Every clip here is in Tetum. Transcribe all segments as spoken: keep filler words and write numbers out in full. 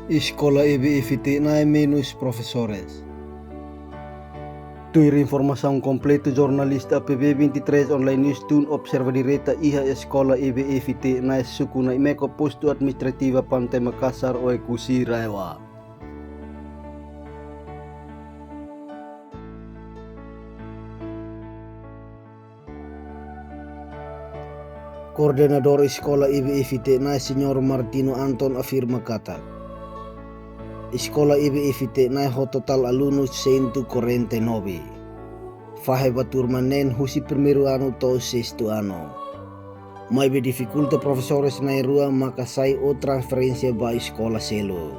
Eskola E B F T nae menus profesores. Tuir informasaun kompletu, jornalista A P B vinte e três Online News tun observa direta iha eskola E B F T nae suku Naimeko, postu administrativa Pante Makasar, Oekusi, RAEOA. Koordenadór eskola E B F T nae, señór Martino Anton, afirma katak eskola E B F T nae ho totál alunus cento e quarenta e nove. Fahe ba turma neen husi primeiru anu to'o sestu anu. Maibé difikulta profesores na'in-rua maka sai ou transferénsia ba eskola seluk.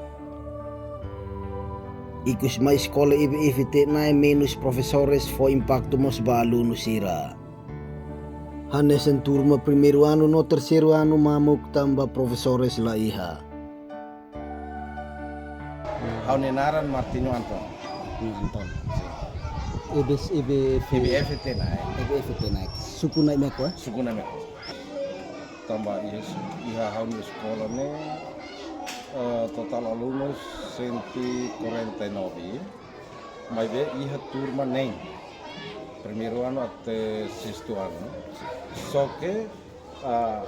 Ikus mai eskola E B F T nae menus profesores fó impaktu mós ba alunu sira. Hanesan turma primeiru anu no terseiru anu mamuk tanba profesores la iha. Ha'u-nia naran Martinho Anton. Martinho Anton. Sin. E B S, E B F, E B F T nae. E B F T nae. Suku Naimeko, eh? Suku Naimeko. Tanba iha, iha ha'u-nia eskola ne'e, eh, totál alunus cento e quarenta e nove. Maibé iha turma neen. Primeiru anu até sestu anu. Só ke, ah,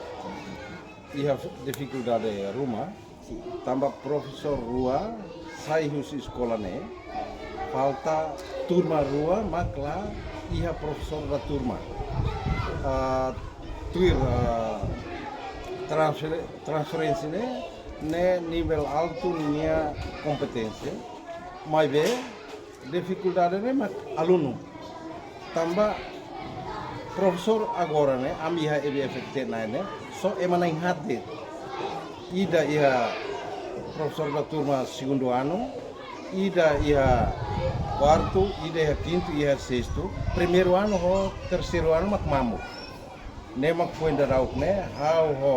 iha difikuldade ruma, tanba profesór rua sai husi eskola ne'e, falta turma rua mak la iha profesór da turma. Ah, tuir, ah, transfere-, transferénsia ne'e, ne'e nivel altu nia kompeténsia, maibé difikuldade ne'e mak alunu. Tanba profesór agora ne'e, ami iha E B F T nae ne'e, só ema na'in-haat de'it. Ida iha profesór da turma segundu anu, ida iha kuartu, ida iha kintu, iha sestu. Primeiru anu ho terseiru anu mak mamuk. Ne'e mak foin daudauk ne'e, ha'u ho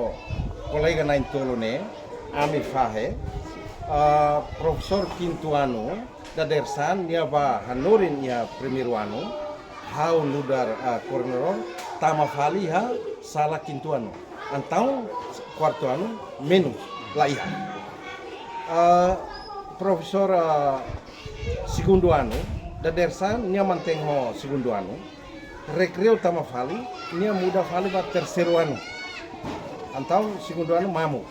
kolega na'in-tolu ne'e, ami fahe, ah, profesór kintu anu, dadeer-saan nia bá hanorin iha primeiru anu, ha'u nu'udar, ah, koordenadór, tama fali iha sala kintu anu. Entaun kuartu anu menus, la iha. Ah, profesór, ah, segundu anu, dadeer-saan nia mantein ho segundu anu, rekreiu tama fali, nia muda fali ba terseiru anu. Entaun segundu anu mamuk.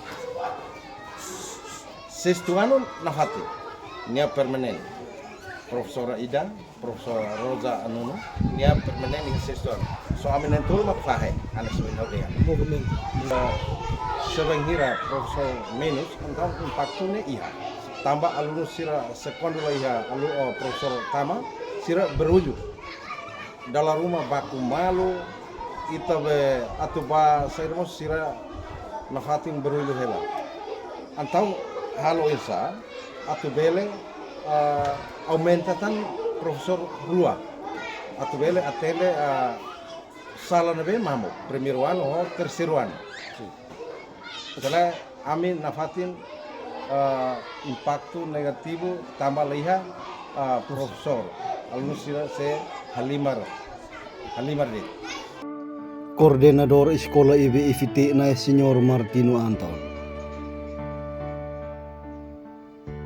Sestu anu nafatin, nia permanen. Profesora ida, Profesora Rosa Anuno, nia permanen iha sestu anu. Só ami na'in-tolu mak fahe, hanesan ohin ha'u dehan. Movimentu. Se bainhira profesór menus, entaun impaktu ne'e iha. Tanba alunu sira, se kuandu la iha alu-, oh, profesór tama, sira barullu. Dala ruma baku malu, ita be atu bá saida mós sira nafatin barullu hela. Entaun halo oinsá atu bele, ah, aumenta tan profesór rua. Atu bele atende, ah, sala ne'ebé mamuk, primeiru anu ho terseiru anu. Sin. Entaun ami nafatin, eh, impaktu negativu tanba la iha, eh, profesór. Alunu sira sei halimar, halimar de'it. Koordenadór eskola E B F T nae, señór Martino Anton.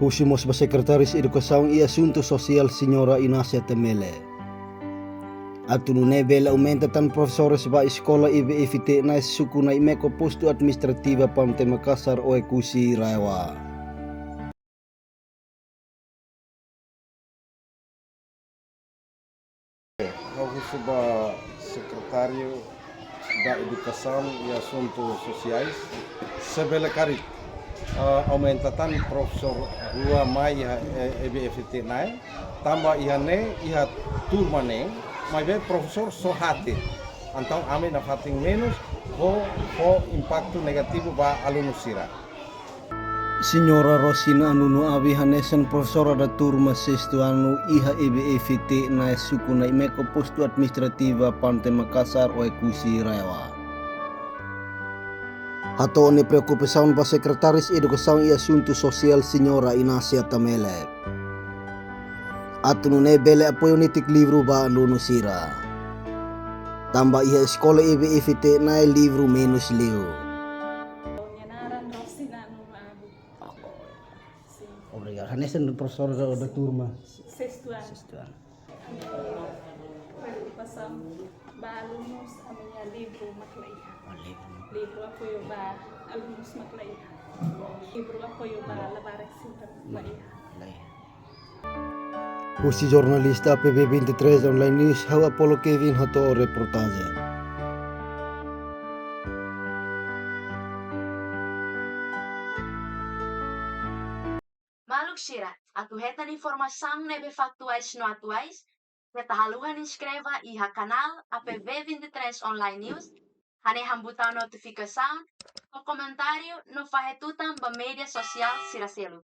Husu mós ba Sekretária Edukasaun i Asuntu Sosiál, señora Inácia Temele, atu nune'e bele aumenta tan profesores ba eskola E B F T nae suku Naimeko, postu administrativa Pante Makasar, Oekusi, RAEOA. Ha'u husu ba Sekretáriu da Edukasaun i Asuntu Sosiais, se bele karik, eh, aumenta tan profesór rua mai iha, eh, E B F T nae, tanba iha ne'e iha turma neen, maibé profesór só haat de'it. Entaun ami nafatin menus, ho, ho impaktu negativu ba alunu sira. Señora Rosina Anuno Abi hanesan profesora da turma sestu anu iha E B F T nae suku Naimeko, postu administrativa Pante Makasar, Oekusi, RAEOA, hato'o nia preokupasaun ba Sekretária Edukasaun i Asuntu Sosiál, señora Inácia Temele, atu nune'e bele apoiu netik livru ba alunu sira. Tanba iha eskola E B F T nae livru menus liu. Nia naran Rosina Anuno Abi. Hanesan profesór da, da turma. Sexto ano. Sexto ano. Ami preokupasaun ba alunus, ami-nia livru mak la iha. Oh, livru. Livru apoiu ba alunus mak la iha. Livru apoiu ba labarik sira la iha. La iha. Husi jornalista A P B vinte e três Online News, ha'u Apollo Kevin hato'o reportajen. Maluk sira, atu hetan informasaun ne'ebé faktuais no atuais, keta haluha inskreve iha kanál A P B vinte e três Online News, hanehan butaun notifikasaun, fó komentáriu no fahe tutan ba média sosiál sira seluk.